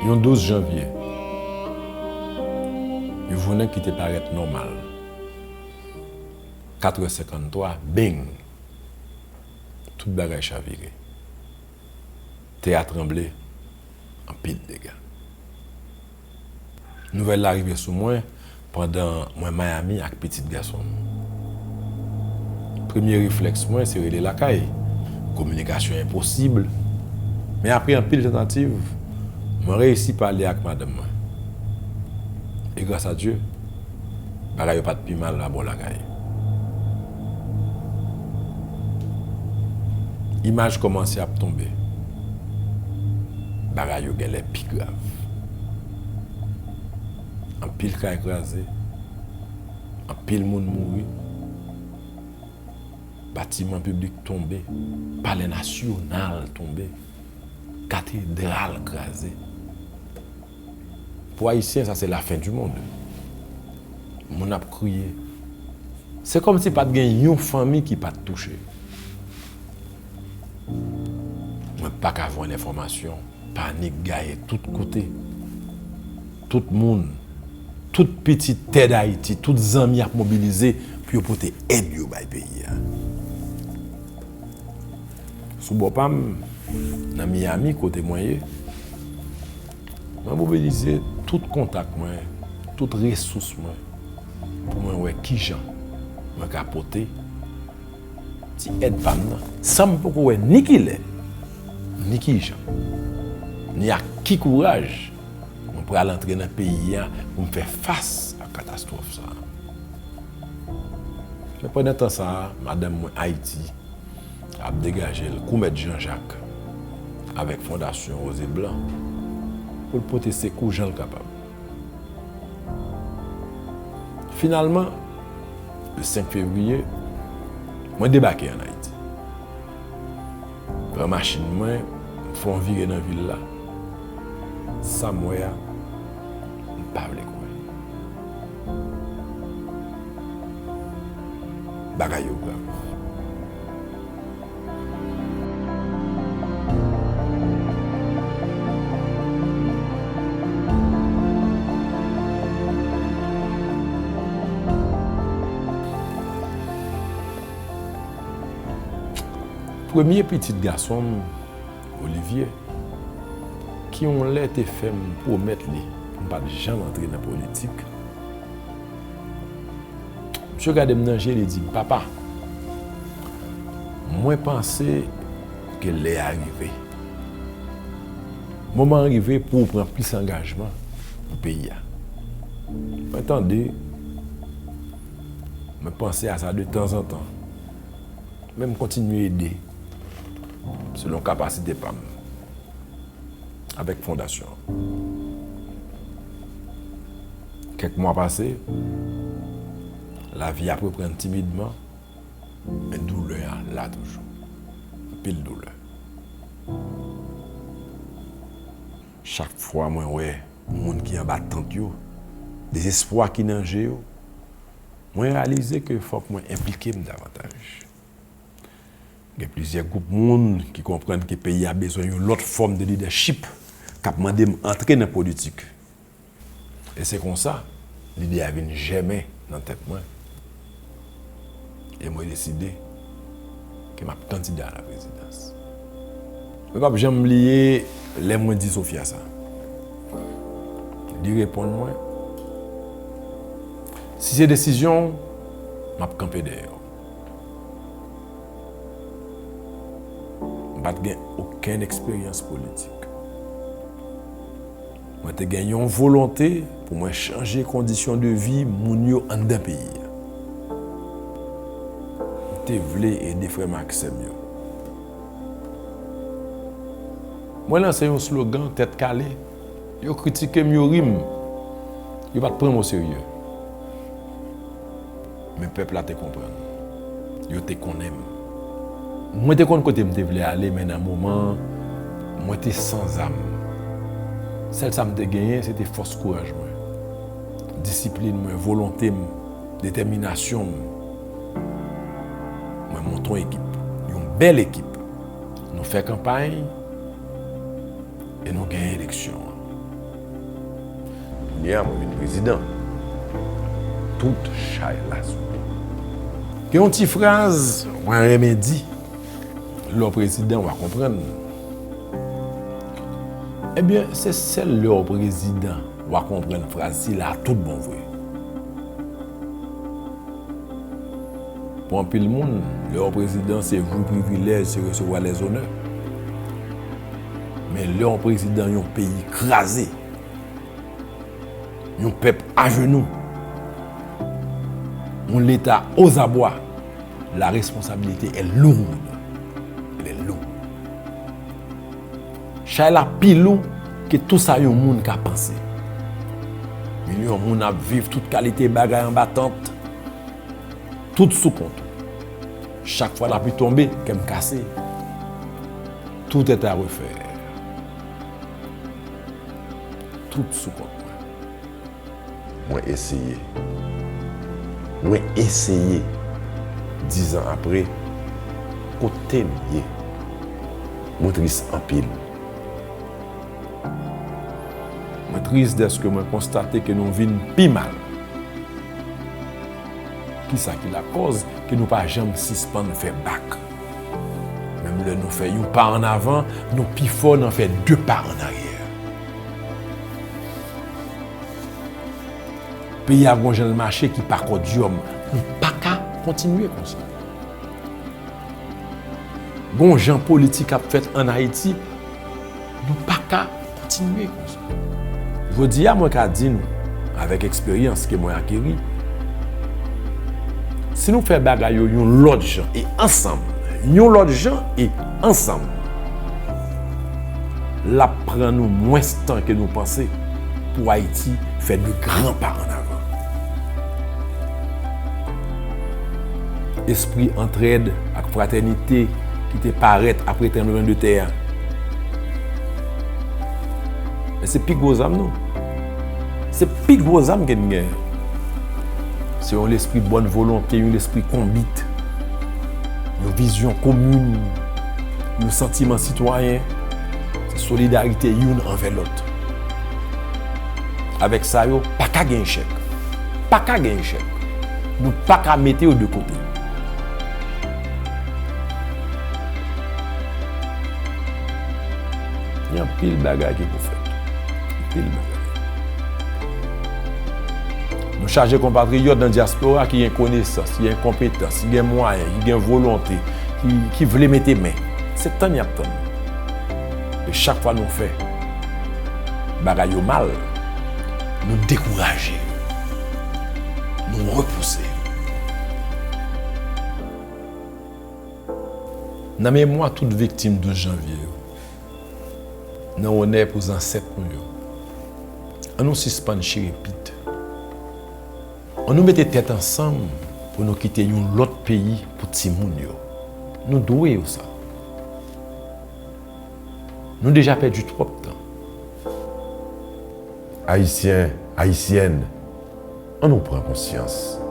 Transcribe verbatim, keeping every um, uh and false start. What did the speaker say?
Yon douz janvye, yon jounen ki te parèt nòmal, katrè senkanntwa, beng, tout bagay chavire. Tè a tranble, anpil dega. Nouvèl la rive sou mwen pandan mwen Miami ak pitit gason m. Premye reflèks mwen se rele lakay. Kominikasyon enposib. Men apre anpil tantativ, mwen reyisi pale ak madanm mwen. E gras a Dye, bagay yo pa t pi mal abò lakay. Imaj kòmanse ap tonbe. Bagay yo genlè pi grav. Anpil kay kraze, anpil moun mouri, batiman piblik tonbe, Palè Nasyonal tonbe, katedral kraze. Pou Ayisyen, sa se lafen di mond. Moun ap kriye. Se kòmsi pa t gen yon fanmi ki pa t touche. Mwen pa ka jwenn enfòmasyon. Panik gaye tout kote. Tout moun, tout pitit tè Dayiti, tout zanmi ap mobilize pou yo pote èd yo bay peyi a. Sou bò pa m, nan Miami, kote mwen ye, mwen mobilize tout kontak mwen, tout resous mwen, pou mwen wè kijan mwen ka pote ti èd pa m nan, san m poko wè ni kilè, ni kijan, ni ak ki kouraj mwen pral antre nan peyi a pou m fè fas ak katastwòf sa a. Men pandan tan sa a, madanm mwen Ayiti ap degaje l kou Mèt Jan Jak avèk Fondasyon Woze Blan pou l pote sekou jan l kapab. Finalman, le senk fevriye, mwen debake ann Ayiti. Pran machin mwen, m fè yon vire nan vil la. Sa m wè a, m pa vle kwè. Bagay yo grav. Premye pitit gason m, Olivier, ki yon lè te fè m pwomèt li pou m pa t janm antre nan politik, misye gade m nan je, li di m, "Papa, mwen panse ke lè a rive. Moman an rive pou w pran plis angajman pou peyi a." Mwen tande, mwen panse a sa de tanzantan. Men m kontinye ede selon kapasite pa m avèk fondasyon an. Kèk mwa pase, lavi ap reprann timidman, men doulè a la toujou. Anpil doulè. Chak fwa mwen wè moun ki anba tant yo, dezespwa ki nan je yo, mwen reyalize ke fòk mwen enplike m davantaj. Gen plizyè gwoup moun ki konprann ke peyi a bezwen yon lòt fòm de lidèchip k ap mande m antre nan politik. E se konsa, lide a vin jèmen nan tèt mwen. E mwen deside ke m ap kandida a la prezidans. Mwen p ap janm bliye lè mwen di Sofia sa. Li reponn mwen, "Si se desizyon w, m ap kanpe dèyè w." M pa t gen okenn eksperyans politik. Mwen te gen yon volonte pou mwen chanje kondisyon de vi moun yo anndan peyi a. M te vle ede frè m ak sè m yo. Mwen lanse yon slogan tèt kale, yo kritike m, yo ri m, yo pa t pran m oserye. Men pèp la te konprann. Yo te konnen m. Mwen te konn kote m te vle ale, men nan moman an, mwen te san zam. Sèl sa m te genyen, se te fòs kouraj mwen, disiplin mwen, volonte m, detèminasyon m. Mwen monte yon ekip, yon bèl ekip. Nou fè kanpay e nou genyen eleksyon an. Kounye a, mwen vin prezidan. Tout chay la sou mwen. Gen yon ti fraz mwen renmen di, lè w prezidan, w a konprann. Ebyen, se sèl lè w prezidan, w a konprann fraz sila a tout bon vre. Pou anpil moun, lè w prezidan, se jou privilèj, se resevwa lèzonè. Men lè w prezidan yon peyi kraze, yon pèp ajenou, yon leta ozabwa, la responsabilité est lourde. Elle est lourde. Chay la pi lou ke tou sa yon moun ka panse. Milyon moun ap viv tout kalite bagay anba tant. Tout sou kont ou. Chak fwa lapli tonbe, kè m kase. Tout est à refaire. Tout sou kont mwen. Mwen eseye. Mwen eseye. Dizan apre, kote m ye? Mwen tris anpil. Mwen tris dèske mwen konstate ke nou vin pi mal. Kisa ki lakòz ke nou pa janm sispann fè bak? Menm lè nou fè yon pa ann avan, nou pi fò nan fè de pa ann aryè. Peyi a gon jan l mache ki pa kòdyòm. Nou pa ka kontinye konsa. Gon jan politik ap fèt ann Ayiti, nou pa ka kontinye konsa. Jodi a, mwen ka di nou, avèk eksperyans ke mwen akeri, si nou fè bagay yo yon lòt jan e ansanm, yon lòt jan e ansanm, l ap pran nou mwens tan ke nou panse pou Ayiti fè de gran pa ann avan. Espri antrèd ak fratènite ki te parèt apre tranblemann de tè a. Men se pi gwo zam nou. Se pi gwo zam ke n gen. Se yon lespri bòn volonte, yon lespri konbit, yon vizyon komin, yon santiman sitwayen. Se solidarite youn anvè lòt. Avèk sa yo, pa ka gen echèk. Pa ka gen echèk. Nou pa ka mete yo de kote. Gen anpil bagay ki pou fèt. Anpil bagay. Nou chaje konpatriyòt nan dyaspora ki gen konesans, ki gen konpetans, ki gen mwayen, ki gen volonte, ki, ki vle mete men. Se tann y ap tann. E chak fwa nou fè bagay yo mal, nou dekouraje yo. Nou repouse yo. Nan memwa tout viktim douz janvye yo, nan onè pou zansèt nou yo, ann nou sispann chire pit. Ann nou mete tèt ansanm pou nou kite yon lòt peyi pou timoun yo. Nou dwe yo sa. Nou deja pèdi twòp tan. Ayisyen, Ayisyèn, ann nou pran konsyans.